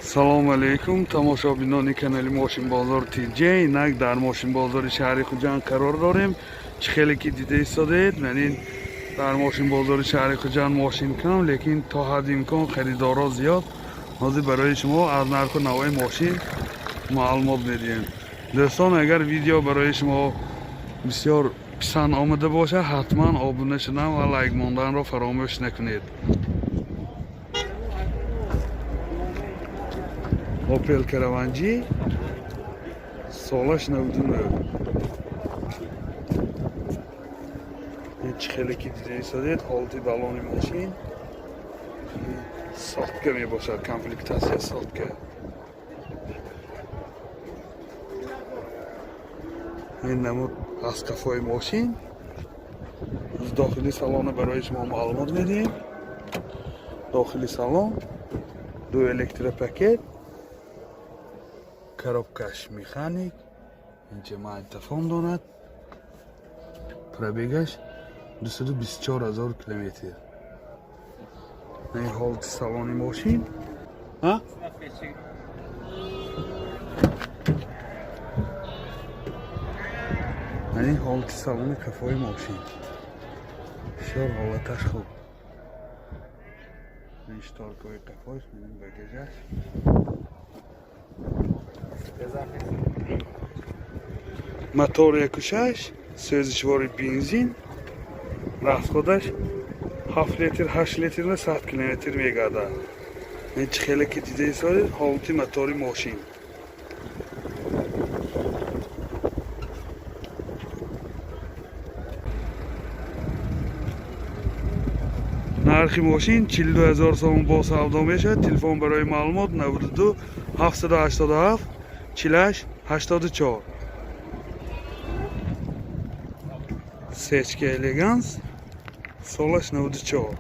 Салому алейкум, тамошобинони канали Мошинбозор ТЖ. Инак дар мошинбозори шаҳри Хуҷанд қарор дорем. Чӣ хеле ки дида истодед, манин дар мошинбозори шаҳри Хуҷанд мошин кам, лекин то ҳадди имкон харидоро зиёд. Ҳозир барои шумо аз нарху навои мошин маълумот медиҳем. Дӯстон, агар видео барои шумо бисёр писанд омада бошад, ҳатман обуна шудан ва лайк монданро фаромӯш накунед. Opel Caravan G, солаш 99. Чӣ хеле ки дида истодед, ҳолати балони мошин сотка мебошад, комплектация сотка. Ин намуд аз қафои мошин. Аз дохили салона барои шумо маълумот медиҳем. Дохили салон ду электропакет, коробкаш механик, инҷа магнитофон дорад. Пробегаш 224 ҳазор километр. Ин ҳолати салони мошин. А? Ин ҳолати салони қафои мошин. Бисёр ҳолаташ хуб. Ин шторкаҳои қафош, ин багажаш. Мотор 1,6, сӯзишвори бензин, расходаш 7 литр, 8 литр ва 100 километр мегардад. Ин чӣ хеле ки дида истодед, ҳолати мотори мошин. Нархи мошин 42 ҳазор сомон, бо савдо мешавад. Телефон барои маълумот 92 787 48 84. Сечка Элеганс, солаш 94.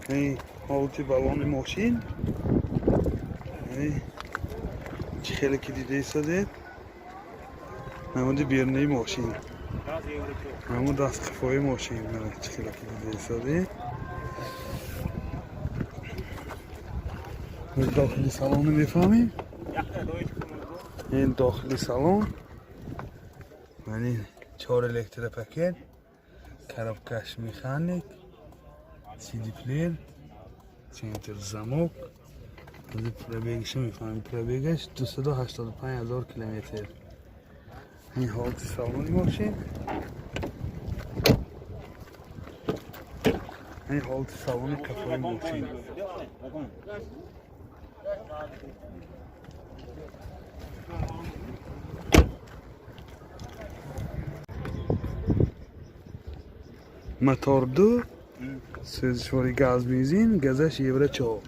Ин ҳолати балони мошин. Чӣ хеле ки дида истодед, намуди берунаи мошин, намуд аз қафои мошин. Чӣ хеле ки дида истодед, дохили салоно мефаҳмем. Ин дохили салон, мани чор электропакет, коробкаш механик, CD плеер, центр замок. Пробегиша мефаҳмем, пробегаш 285 ҳазор километр. Ин ҳолати салони мошин, ин ҳолати салони қафои мошин. Мотор ду, сӯзишвори газ бензин, газаш евро 4.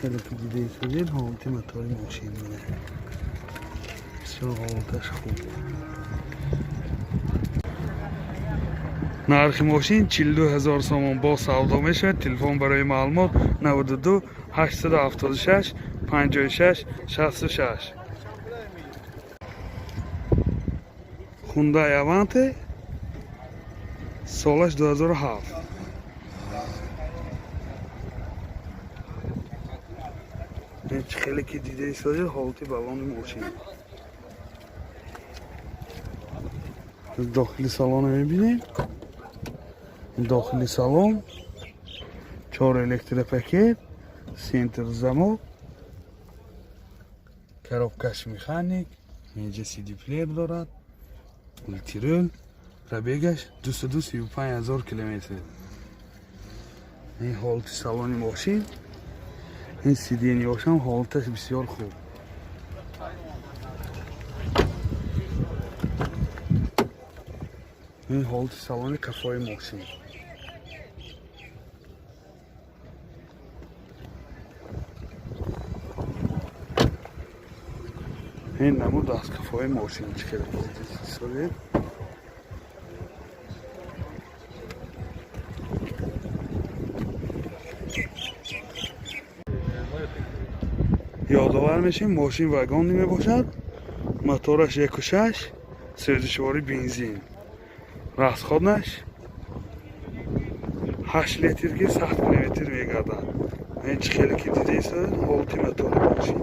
Хеле ки дида истодед, ҳолати мотори мошин бисёр ҳолаташ хуб. Нархи мошин 42 ҳазор сомон, бо савдо мешавад. Телефон барои маълумот 92 876 56 66. Hyundai Avante, солаш 2007. Чӣ хеле ки дида истодед, ҳолати балони мошин. Дохили салона мебинем. Дохили салон чор электропакет, центр замок, коробкаш механик, инҷа CD плеер дорад, мультирул. Пробегаш 235 ҳазор километр. Ин ҳолати салони мошин. Ин сиденьяшам ҳолаташ бисёр хуб. Ин ҳолати салони қафои мошин. Ин намуд аз қафои мошин, чӣ хеле истодед. Ёдовар мешем, мошин вагонӣ мебошад, мотораш 1,6, сӯзишвори бензин. Расходнаш 8 литр ки 100 километр мегардад. Ин чӣ хеле ки дидаистед, ҳолати мотори мошин.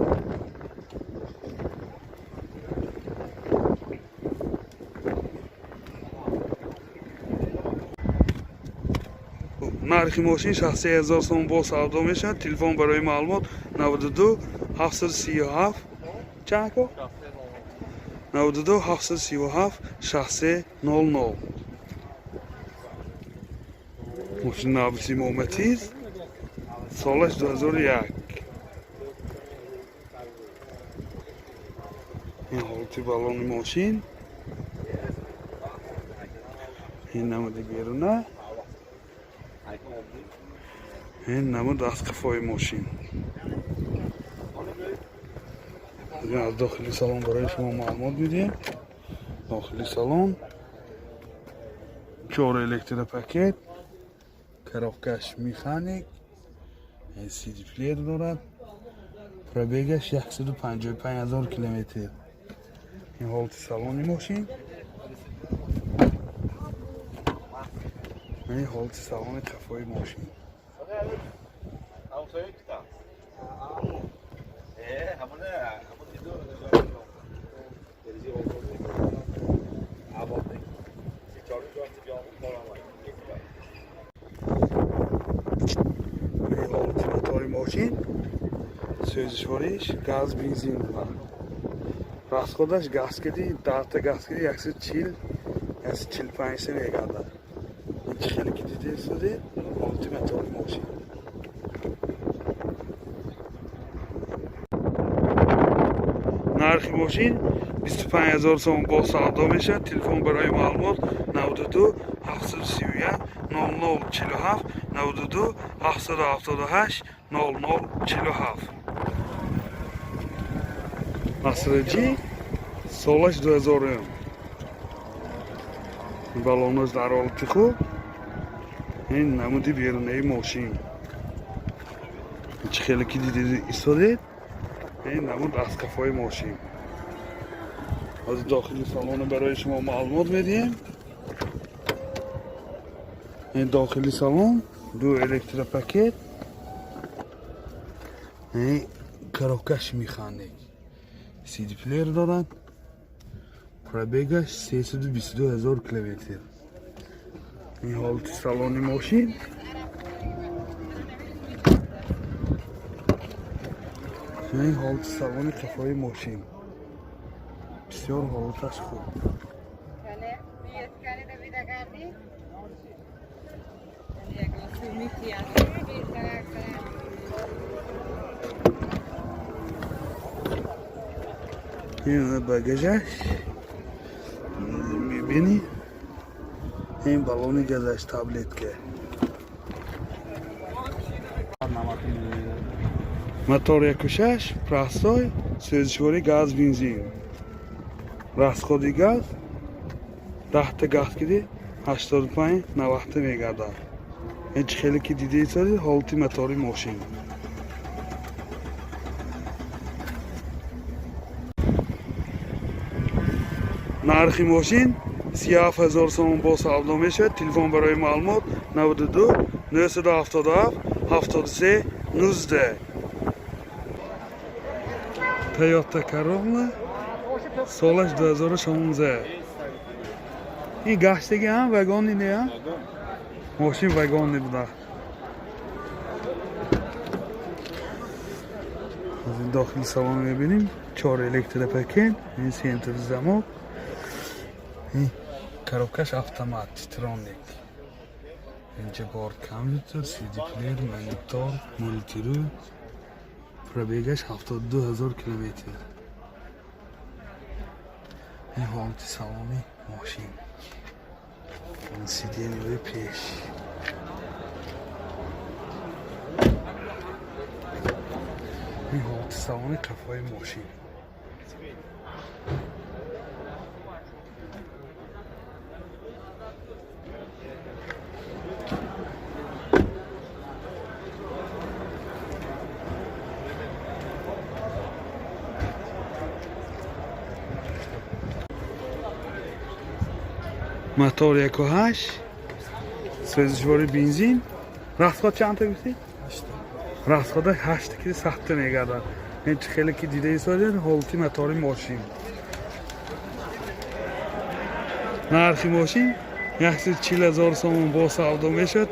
Нархи мошин 63 000 сом бо савдо мешавад. Телефон барои маълумот 92 737 чанд ко? 92 737 63 00. Мошин нависи Матиз, солаш 2001. Ин ҳолати балони мошин. Ин намуди беруна. Ин намуд аз қафои мошин. Аз дохили салон барои шумо маълумот медиҳем. Дохили салон 4 электропакет, коробкаш механик, CD плеер дорад. Пробегаш 155 000 километр. Ин ҳолати салони мошин. Ин ҳолати салони қафои мошин. Ин ҳолати мотори мошин, сӯзишвориш газ бензин дорад. Расходаш газ киди, 10 газ киди 140 145 мегардад. Ин чӣ хеле ки дидаистед, ҳолати мотори мошин. Нархи мошин 25 000 сом бо савдо мешавад. Телефон барои маълумот 92 731 00 47 92 778 00 47. Насраҷи солаш 2000. Балонаш дар ҳолати хуб. Ин намуди берунаи мошин. Чӣ хеле ки дидед истодед, ин намуд аз қафои мошин. Аз дохили салона барои шумо маълумот медиҳем. Ин дохили салон 2 электропакет, ин коробкаш механик, CD плеер дорад. Пробегаш 322 000 километр. Ин ҳолати салони мошин. Ин ҳолати салони қафои мошин. Бисёр ҳолаташ хуб. Ин багажаш мебинӣ, ин балони газаш, таблетка. Мотор 1.6 простой, сӯзишворӣ газ бензин. Расходи газ 10 газ киди 85 90 мегардад. Ин чӣ хеле ки дидаистед, ҳолати мотори мошин. Нархи мошин 37 000 сом бо савдо мешавад. Телефон барои маълумот 92 977 73 19. Toyota Corolla солаш 2016. Ин гаштаги ҳам вагони не? Мошин вагони буда. Аз ин дохили салон мебинем 4 электропакет, ин центр замок, ин коробкаш автомат, титроник. Инҷа борт компютер, CD плеер, монитор, мультиру. Пробегаш 72 000 километр. Ин ҳолати салони мошин. Ин сиденьяи пеш. Ин ҳолати салони қафои мошин. Мотор 1,8, сӯзишвори бензин. Расход чандта гуфтӣ? Расхода 8 ки сахта мегардад. Ин чӣ хеле ки дида истодед, ҳолати мотори мошин. Нархи мошин 140 000 сомон, бо савдо мешавад.